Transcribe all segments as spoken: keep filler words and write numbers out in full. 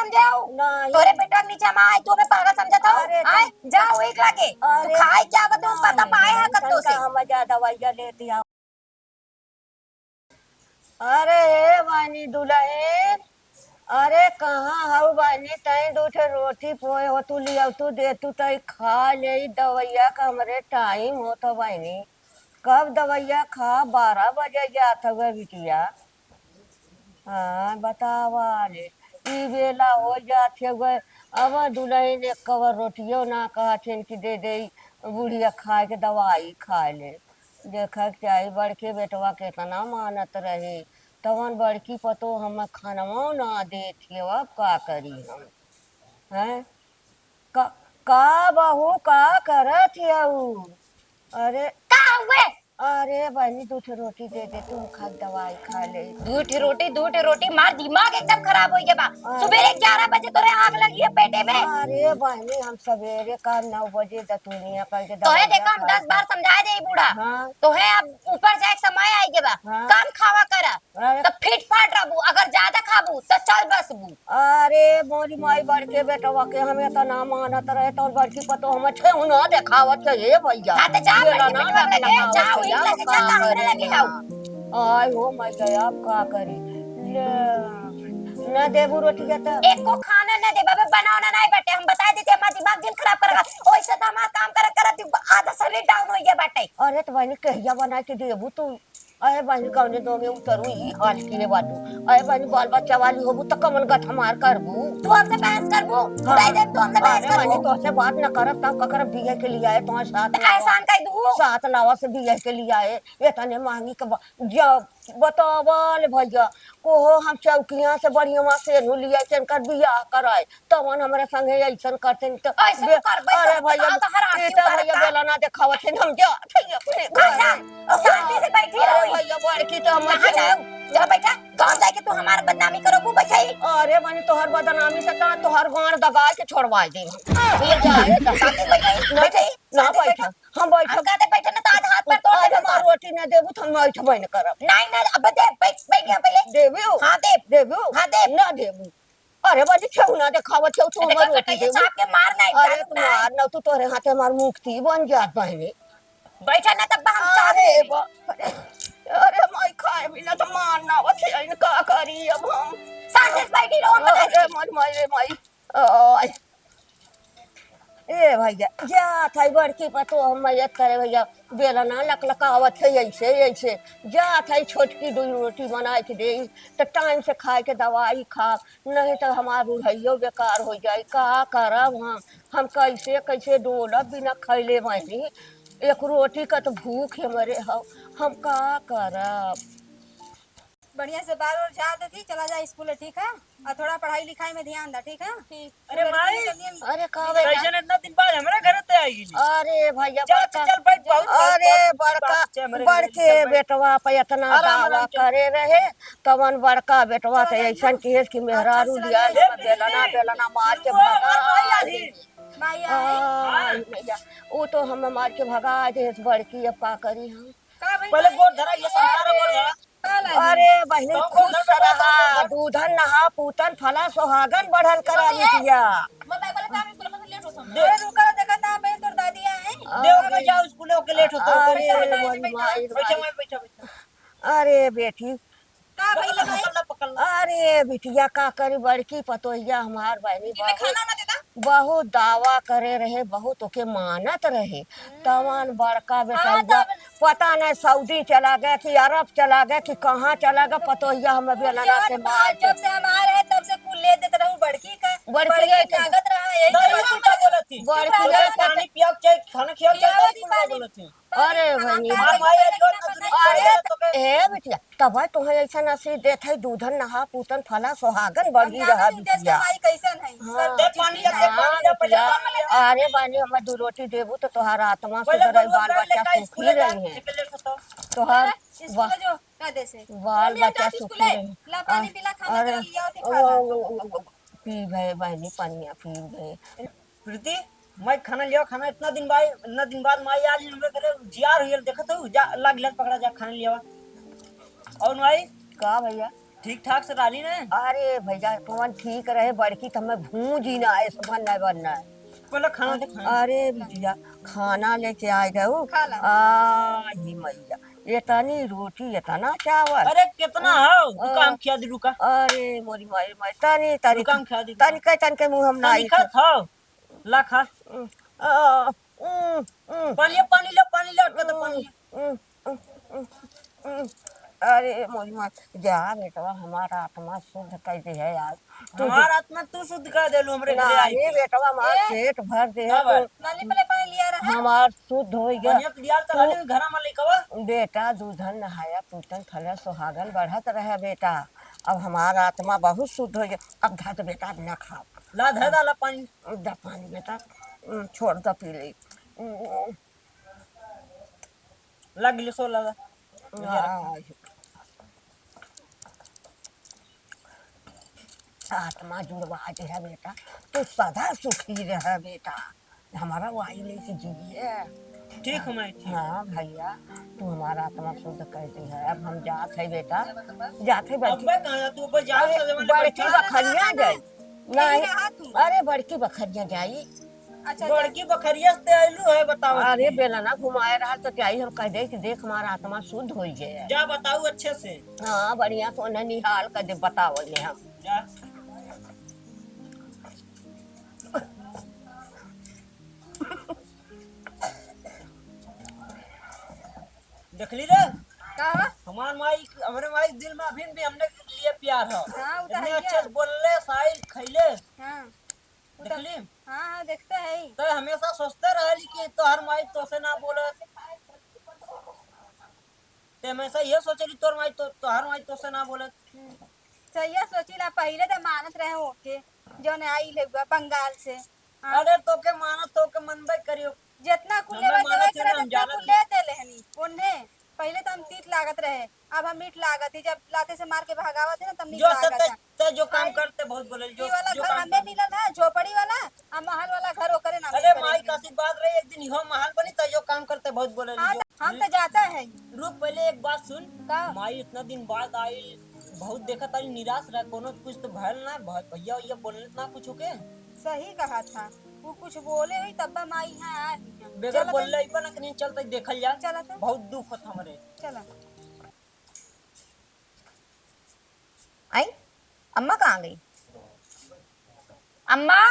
समझे हो? नहीं। तोरे बेटा नीचे में आए, तू हमें पागल समझत हो? अरे, आए, तू जाओ, एक लागे। तू अरे, खाए क्या बता, नहीं, पता पाए है नहीं, कत्तो से। तनका हम जा दवाइया लेती आओ। अरे, ए बहिनी दुलहिन, अरे, कहाँ हऊ बहिनी? तई दू ठे रोटी पोए हो, तू लियाऊ, तू दे, तू तई खा ले, दवैया का हमरे टाइम होत बहिनी। कब दवैया खा, बारह बजे जात हवे बिटिया। हाँ, बतावा ले, ई बेला हो जात हवे, अब दुलहिन एक कवर रोटियो ना कहथिन कि दे दे, बुढ़िया खाए के दवाई खाए ले। देखे के चाही, बड़के बेटवा केतना मानत रहे, तवन बड़की पतोह हमें खनवा ना देत है, अब का करी हम? हैं? का, का बहू, का करत हऊ? अरे, का हुए? अरे बहिनी, दू ठे रोटी दे दे, तू खा, दवाई खा ले। दू ठे रोटी, दू ठे रोटी, मार दिमाग एकदम खराब हो गया बा। अरे। सुबेरे ग्यारह बजे तोरे आग लगी है पेटे में। अरे बहिनी, हम सवेरे का नौ बजे दतुनिया करके तोहे दवाइया देखा, हम खाए दस बार समझाए दे बूढ़ा। हाँ। तोहे अब ऊपर से एक समय आई के बा, हाँ। कम खावा करा, अरे। तो फिट फाट रहबू, अगर ज्यादा खाबू तो चल बसबू। अरे मोरी माई, बड़के बेटवा के हम एतना मानत रहे, तो बड़की पतोह हमें ठेहुना देखावत है, ए भैया। हाँ, तो जा, ये बड़की बेटवा लगे, जा, वही लगे, जा, का हमरे लगे आओ। आय हो माई गया, अब का करी? ले, ना देबू रोटिया तो? एको खाना ना देबा, अबे बनावना नहीं बाटे, हम बताए देते, हमार दिमाग जिन खराब कर रखा। ओइसे तो हमार काम करत करत आधा शरीर down हो गया बाटे। अरे तो बहनी, कहिया बना के देबू तू? अरे बहनी, कौने दो में उतरू, ई हाल किए बाटू। अरे बहनी, बाल बच्चा वाली होबू त कमन गठ मार करबू? तू हमसे बहस करबू? हाँ। उड़ाई दे, तू हमसे बहस अरे बहनी, करबू? तोहसे बात न करब, तब का करब? बियाह के लिए आए, तोहर साथ तो लावा। एहसान कह दू। साथ लावा से बियाह के लिए आए, एतने महंगी के ब-, जब बतावल भैया, कोहो हम चौकिया से बढ़िया से नु लिया के इनकर बियाह कराए, तवन हमरा संगे ऐसन करते नहीं तो ऐसे बे-, करबे अरे तो भैया, बताओ तो हराम ई क्यों तो करता? भैया बेला ना देखावत है, हम जात है अपने घर। अच्छा, तो शांति से बैठी अरे रहो। भैया, बड़की तो हम कहाँ ऐसे जाओ? चलो बैठा, गाँव जाके तू हमार बदनामी करो, वो बैठाई। अरे बहनी, तोहर बदनामी से तो तोहर गांड दबाए के छोड़वाए दे हम। ये जाए तो शांति से बैठाई, ना, बैठाई, ना शांति से बैठा। बैठा। हम बैठब। हम कहते बैठे ना तो आज हाथ पैर तोड़ आज देबे हमार तो। रोटी ना देबू तो हम बैठबे न करब। नहीं, नहीं, अब दे, बैठ, बैठ यहाँ पहले। देबू? हाँ, देब। देबू? हाँ, देब। ना देबू। अरे बड़ी छेहू ना देखावत छेहू, तू अरे हमार का रोटी कहिए देबू? चाप के मार नहीं, अरे जानत तू ना। मार ना, तू तोहरे हाथे हमार मुक्ति बन जात बहनी। बैठा ना तब हम चाप अरे देबे। बाप रे। अरे माई खाए बिना तो मार ना आवत है, इनका करी अब हम। साजिश बैठी रहो, हम बता अरे देते। माई, माई रे माई। ओए। ए भैया, जात है बड़की पतोह मैयत करे भैया, बेलना लकलकावत है ऐसे, ऐसे। जात है छोटकी दू रोटी बनाए के देई, त टाइम से खाए के दवाई खा, नहीं त हमार बुढ़ैयो बेकार हो जाई। का करब हम? हम कैसे, कैसे डोलब बिना खैले बहनी? एक रोटी का तो भूख है मरे हौ, हम का करब? बढ़िया से बार ओर झाड़ देती, चला जा स्कूल, ठीक है? और थोड़ा पढ़ाई लिखाई में ध्यान दा, ठीक है? ठीक। अरे पूरे माई, दिन अरे का बेटा? कैसन इतना दिन बाद हमरा घर ते आई गेली? अरे भैया, चल, बड़का, चल, बैठ, बहुत, अरे बहुत, बहुत बड़का, बात है हमरे घर बड़के में। बेटवा पे इतना आराम, दावा आराम, चल। करे रहे, तवन बड़का बेटवा चलो, तो जाइए। ऐसन किहेस कि मेहरारू अच्छा से लिया चला जाइए। बेलना, बेलना मार के सुनो, भगा माई आई। देली। माई आई। हाँ, भैया, वो तो हम मार के भगा देस बड़की, अब का करी हम? का भइल पहले माई? गोड़ धरा, ये संसार गोड़ धरा। अरे बहिनी, खुश रहा, दूधन नहा, पूतन फला, सोहागन बढ़ल करा बिटिया। अरे रुका, देखा था, बहन, तोर दादी आए। देव में जाओ, स्कूले होके लेट होता है। अरे मोरी माई। बैठा, बैठा, बैठा। अरे बेटी। का भइल भाई? पकड़ ला, पकड़ ला। अरे बिटिया, का करी, बड़की पतोहिया हमार बहिनी इनमें बहुत खाना ना देता? बहुत दावा करे रहे, बहुत ओके मानत रहे। तवन बड़का हाँ, बेटउआ तब पता नहीं सऊदी चला गए कि अरब चला गए कि कहाँ चला गए, पतोहिया हमें बेलना से मार के। जब से हम आ रहे तब से कुल ले देत रहू बड़की का। बड़की बड़की के लागत रहा, यही दही तो कुटा बोलत थी। बड़की चुप रहो, के पानी पिया के चाहे, खाना खिया के चाहे, पियावा दही दी कुटा पानी। बोलत थी। अरे बहिनी। हमार माई आज जोर से दूरी अरे करे तो के। ए बिटिया, तब तोहे ऐसा नसीब देत है, दूधन नहा पूतन फला सोहागन बढ़ी रहा बिटिया। माई कैसन है? हाँ। दे पानी, दे पानी, दे पहले बिटिया। पानी। अरे बहिनी, हमें दू रोटी देबू तो तोहार आत्मा सुधर रही, बाल बच्चा सुखी रही है। तोहार स्कूल जो कायदे से। बाल बच्चा सुखी रही। ला पानी पिला, खाना अरे, खा लिया, ओ, ओ, ओ, ओ, पी गए बहिनी, पनिया पी गए। प्रीति, मैं खाना लिया, खाना इतना दिन बाद, इतना दिन बाद माई आज हमरे घरे जियार हुई, देखत हो, जा, लाग, लाग, पकड़ा जा, खाना लिया। और माई? का भैया? ठीक ठाक से रहली ना? अरे भैया, कौन ठीक रहे, बड़की तो हमें भूंजी ना आए, सब बनना बनना। पहले खाना दे, खाना। अरे बिटिया, खाना लेके आ गए हो। खा ला। आ, ही मैया, इतनी रोटी, इतना चावल। अरे कितना हो? रुका, हम खिया दी, रुका। अरे मोरी माई, माई, तनी, तनी, रुका, हम खिया दी, रुका। तनी के, तनी के मुंह हम ना तनी आई खात हो। ला खा। उम, आ, उम, उम। पानी ले, पानी ले, पानी ले, अटका तो पानी ले। उम, उम, उम, उम, उम। अरे मोरी माँ, जा बेटवा, हमार आत्मा शुद्ध कर दे है आज। तू हमार आत्मा तू शुद्ध कर देलू हमरे घरे आई के। बेटवा, हमार ए, पेट भर दे है। नाली पले पानी लिया रहा। हमार शुद्ध हो गया। पानी तो लिया तो तू रहले घर में लइकवा। बेटा, दूधन नहाया, पूतन फले, सुहागन बढ़त रहे बेटा। अब हमार आत्मा बहुत शुद्ध हो गया। अब धर दे बेटा, अब ना खाओ। ला धर दा ला पानी। दा पानी बेटा, उम, छोड़ दा पी ले। उम, लग गिलिसो ला दा। आय। आत्मा जुड़वा दे है बेटा, तू सदा सुखी रह बेटा, हमारा वाई लेके जिए। ठीक है माई, ठीक। हाँ भैया, तू हमारा आत्मा शुद्ध कर दे है। अब हम जात है बेटा, जात है बड़की। अब्बे कहाँ तू ऊपर जा, अरे, बड़की बखरिया जाई। नहीं, अरे बड़की बखरिया जाई। अच्छा, बड़की बखरिया से आइलू है, बताओ। अरे बेलना घुमाए रहा तो क्या ही हम कह दे कि देख हमारा आत्मा शुद्ध हो गया। जा बताऊ अच्छे से। हाँ, बढ़िया से उन्हें निहाल कर दे, बताओ ने हम। जा। देखली रे? का? हमार माई, हमरे माई के दिल में अभी भी हमने के लिए प्यार है। हाँ, उ तो इतने है। अच्छे से बोलले, साइल खैले। हाँ। उ तो, देखली? हाँ, हाँ, देखते हैं। तो हमेशा सोचते रहली कि तोहर माई तोसे ना बोलत। ते हमेशा ये सोचली तोर माई तो, तोहर माई तोसे ना बोलत। हम्म। सही है, सोचिला, पहिले तो मानत रहे ओके, जौन आइल है बंगाल से। हाँ। अरे तोके मानत, तोके मनबे करियो। जितना कुल हमें लेवे देवे मानत के है ना, रहे, हम जितना जानत कुल है। ले दे लेहनी। उन्हें पहिले तो हम तीत लागत रहे, अब हम मीठ लागत ही। जब लाते से मार के भगावत है ना, तब मीठ जो लागत ते, है। ते जो काम अरे, करते बहुत बोले, जो, ई वाला जो घर काम हमें कर। मिलल है, झोपड़ी वाला, आ महल वाला घर ओकरे नाम अरे करे माई के। का आशीर्वाद रहे, एक दिन इहो महल बनी, ते जो काम करते बहुत बोले, हाँ, जो। तो हम तो जाता है। रुक, पहले एक बात सुन। का? माई इतना दिन बाद आई, बहुत देखा तारी निराश रहा, कोनो कुछ तो भयल ना, भ-, भैया, भैया बोलने ना कुछ होके। सही कहा था, वो कुछ बोले हुई तब्बा माई यहाँ आए हुई हैं। बेगर चलो बोलले तनी। इबा ना कहीं चलते देखल जा। चला तो। बहुत दुख होत हमरे। चला। आई, अम्मा कहाँ गई? अम्मा,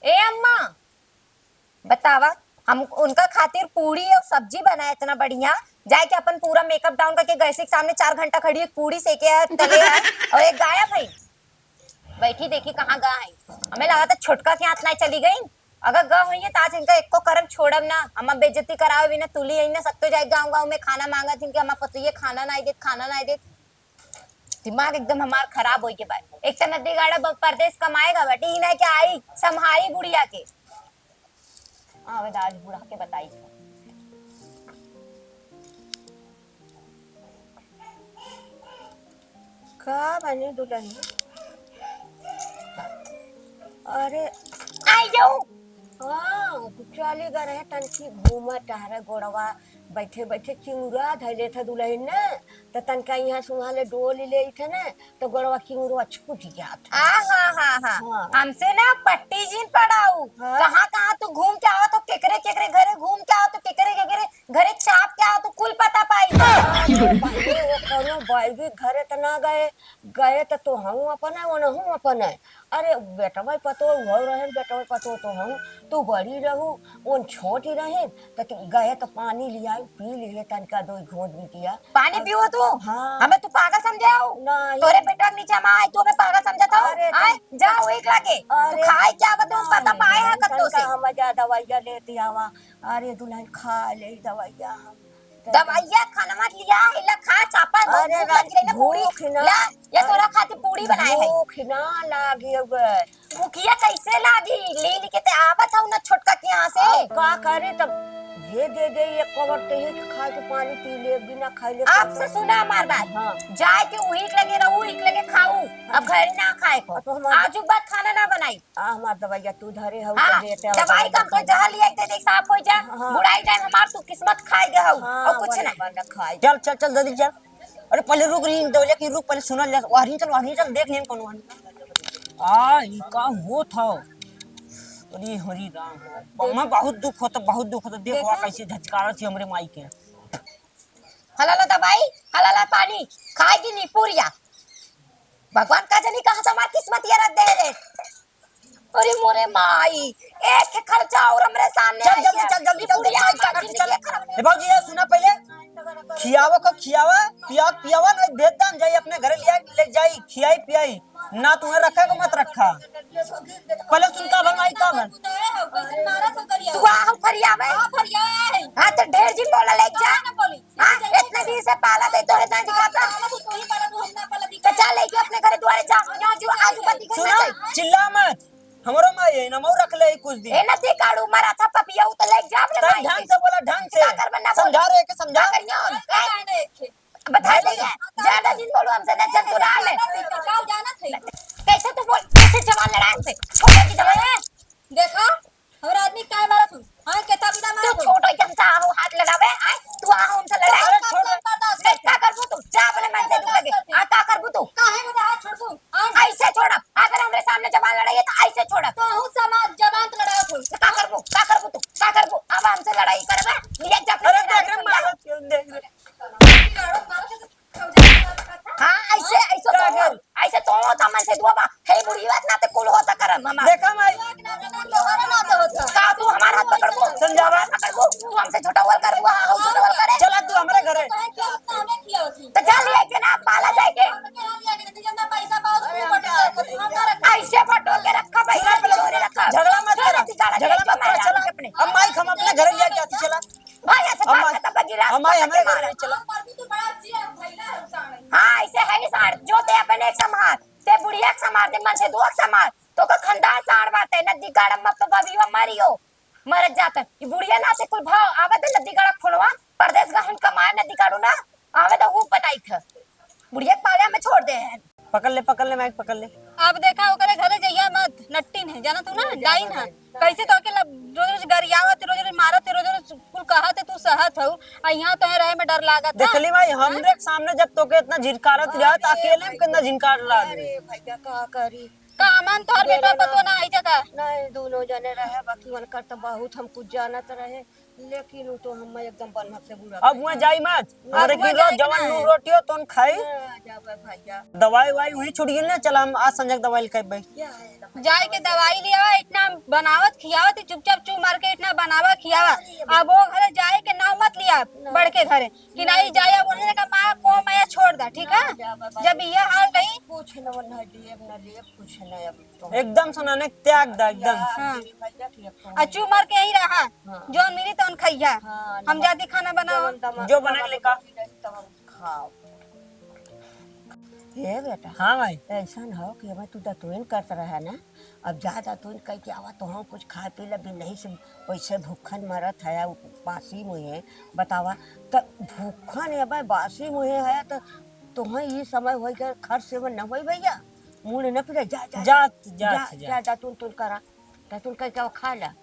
ए अम्मा, बतावा, हम उनका खातिर पूड़ी और सब्जी बनाए इतना बढ़िया, जाए के अपन पूरा makeup down करके गैस के सामने चार घंटा खड़ी है, पूड़ी सेके है, तले है, और एक गायब है। बैठी देखी कहाँ गा है। हमें लगा था छोटका के हाथ ना चली गई। अगर गा हुई है तो आज इनका एको करम छोड़ब ना। अम्मा बेइज्जती करावे बिना तुली है ना, सब तो जाए गाँव गाँव में खाना मांगा थी कि अम्मा पतोहिया खाना ना दे, खाना ना दे। दिमाग एकदम हमार खराब होई के बा। एक तो नदी गाड़ा ब-, परदेस कमाएगा बाटे, ई ना कि आई संभाली बुढ़िया के। आवे दा आज बुढ़ा के बताई। का बनी दुल्हन? अरे आई जाऊ। हाँ, तू चली गए रहे तनकी घूमे टहरे गोड़वा, बैठे बैठे चिंगुरा धैले थे दुल्हन ने, तो तनका यहाँ से वहाँ ले डोल ले थे ने, तो गोड़वा चिंगुरवा छूट जात है। आ, हाँ, हाँ, हाँ। हाँ। हमसे ना पट्टी जिन पड़ाऊ। हाँ। कहाँ, कहाँ तू घूम के आवत हो, केकरे, केकरे घरे घूम के आवत हो, केकरे, केकरे घरे चाप के आवत हो, कुल पता पाई। अरे भाई, वो कोनो बाई भी घरे त ना गए, गए त तोहूँ अपन है, ओनहूँ अपन है। अरे बेटवा पतो उहो रहन, बेटवा पतो तोहूँ, तू बड़ी रहू, ओन छोटी रहन, त तू गए त पानी लियाई, पी लिए तनका दो घूंट बिटिया। पानी अब पीओ तू? हाँ। हमें तू पागल समझे हो? नहीं। तोरे बेटा के नीचे हम आए, तू हमें पागल समझत हो? अरे आए, तुम जा वही के लागे। तू अरे खाए क्या बता, नहीं, पता पाए नहीं, है कत्तो से। तनका हम जा दवाइया लेती आवा। अरे दुल्हन खा ले दवाइया हम। दवाइया खानवा लिया है, ला खा चापा, बहुत अरे भूख लग रही ना पूरी। भूख ना। ला, ये तोरा खातिर पूरी बनाए है। भूख ना लागी अब। भूखिया कैसे लागी? ले लेके ते आवत हूँ ना छोटका के यहाँ से। अब का करे तब? ये दे दे, ये कवर ते ही खा के पानी पी ले, बिना खाइले आपसे सुना हमार बात। हाँ। जाए के उही के लगे रहू, उही के लगे खाऊ। अब घर ना खाए को। अब हमार आजू के बाद खाना ना बनाई। आ, हमार दवाइया तू धरे हऊ हाँ, तो देते हऊ दवाई दवाई का तो खाई। जहर लिया के दे, साफ हो जा। हाँ। बुढ़ाई टाइम हमार तू किस्मत खाई गए हऊ, हाँ, और कुछ बंद, नहीं। बंद खाई। चल, चल, चल, जल्दी चल। अरे पहले रुक, रिंग दे, लेकिन रुक, पहले सुनल जा। वहाँ रिंग चल, वहाँ रिंग चल, देख लेन कौन वहाँ। आ, ई का होत हौ? अरे हरी राम, मैं बहुत दुख होता, बहुत दुख होता। देख, वहाँ कैसे झचकारत ही हमरे माई के। हलाला दवाई, हलाला पानी, खाए की नहीं पूरिया। भगवान का जनी कहाँ से हमार किस्मत ये रख दे रे। अरे मोरे माई, एक खर्चा और हमरे सामने चल, आई जल्दी है। चल, जल्दी ये चल, बुढ़िया जल्दी, हमार जल्दी जिंदगी चल। खराब। ए भौजी, ये सुना पहले, खियावा को खियावा, पिया पियावा, नहीं भेज दान जाई अपने घरे लिया, ले जाई, खियाई पियाई, ना तुम्हें रखा को मत रखा। पहले सुन का भंग आई का भंग। तू आ हो फरियावे। हाँ, फरियावे। हाँ, तो ढेर जी बोला ले जा। हाँ, इतने दिन से पाला दे तोरे दांत दिखाता। तो चल लेके अपने घरे दुआरे जा। यहाँ जो आजू बाजू दिखे सुना, ना। चिल्ला मत। हमरो माई है ना, मऊ रख ले कुछ दिन। ए नदी काड़ू मरा था पपिया, उ तो ले जा अपने तब माई ढंग के। से बोला, ढंग से। का करबे ना बोले। समझा रहे के समझा। का करियो? का कहने के? बता दे ये। ज्यादा दिन बोलो हमसे ना, चल तू रहा ले। का जाना थे? कैसे तू बोल, कैसे जवान लड़ा हमसे? छोड़ दे जवान। ए, देखा, हमरा आदमी काहे मारत हूँ? हाँ, केता बिना तू मारत हूँ? छोटो जन सा हो, हाथ लड़ावे, आय, तू आ हमसे लड़ाई। अरे छोड़। बर्दाश्त नहीं, का करबू तू? जा अपने मन से तू लगे। आ, का करबू तू? काहे में हाथ छोड़बू? हाँ? ऐसे छोड़ा, अगर हमरे सामने जबान लड़ाई है तो ऐसे छोड़ा। कहूँ समाज जबान तो लड़ाओ तू। तो का करबू? का करबू तू? का करबू? अब हमसे लड़ाई करबे? ये जा अरे देख रे, मारत क्यों देख रे? हाँ, ऐसे, ऐसे तो का हो, करी? ऐसे तो होता मन से दुआ बा। हे बुढ़िया, इतना ते कुल होता करम हमार। देखा माई। का तू हमार हाथ पकड़बू? समझावा। हाथ पकड़बू? तू हमसे छोटा वाल करबू, हाँ, हम छोटा वाल करे। चला तू हमरे घरे। तो चल ये के ना पाला जाए के। ऐसे बटोर के रखा भाई, सुना पहले, ऐसे रखा। झगड़ा मत करा। झगड़ा मत करा, चला। अपने। अब माई हम अपने घरे लिया के आती, चला। भाई, ऐसे अब माई, बात है, तब गिलास अब माई पकड़ के हमारे घर मारा। में चला। हाँ, ऐसे है नहीं सार, जो ते अपन एक संभार, ते बुढ़िया के संभार, ते मन से दुआ के संभार, तो का खानदान सार बाटे, नदी गाड़म में तो बबियो मारियो, मरत जात है। ये बुढ़िया ना ते कुल भाव, आवे तो नदी गाड़ा फोनवा, परदेस गहन कमाए नदी गाड़ू ना, आवे तो वो बनाई थे। बुढ़िया के पाले में छोड़ दे हैं। पकड़ ले, पकड़ ले, माइक पकड़ ले। अब देखा, ओकरे घरे जइया मत, नट्टिन है, जाना तू ना, डाइन है। कैसे तो के लब-, रोज रोज गरियावत, रोज रोज मारत, रोज रोज कुल कहत, तू सहत हऊ, आ यहाँ तो रहे में डर लागत है। देखली माई, हाँ? हमरे सामने जब तोके इतना झिनकारत रहा, तो अरे अकेले में भैया, कितना झिनकार रहा? अरे भैया, का करी? का अमन तोहर बेटा पतो ना आई जगह? नहीं, दोनों जने रहे, बाकी उनकर तो बहुत हम कुछ जानत रहे। लेकिन उ तो हम एकदम बन्हक से बुरा अब वहाँ जाई मत। हमरे की रोज जवन नून रोटी हो, तोन खाई। हाँ, जाबे भैया। दवाई वाई वहीं छूट गई ना, चला हम आज संजय दवाई लेके आइबे। जाए के दवाई ले आवा, इतना बनावत खियावत ही, चुपचाप चू मार के इतना बनावा खियावा। अब वो घरे जाए के नाम मत लिया, बड़के घरे, कि नहीं जाए, अब उन्हें का माँ को मैं छोड़ दा, ठीक है? जब ये हाल रही, कुछ न, न लेब, न लेब, कुछ न अब। एकदम सुनाने त्याग दा, एकदम। हाँ। भैया, ठीक है। आ चू मार के यहीं रहा। हाँ। जौन मिली तौन खइया। हाँ, हम जाती खाना बनाओ। जो बना के लेका। तब हम खाओ। ए बेटा। हाँ माई। ऐसन हो कि हमें तू दतुइन करत रहे ना, अब जा दतुइन कह के आवा, तो हम कुछ खाए पी ले, बिन नहीं से वैसे भूखन मरत है, बासी मुँहे, बतावा, तो भूखन है भाई, बासी मुँहे है, तो तुम्हें ये समय होई के खर्च से न होई भैया, मुँह न फिरे, जा, जा, जा, जा, जा, जा, जा। जा, जा, तुन, तुन करा, जा, तुन कह के आवा, खा ला।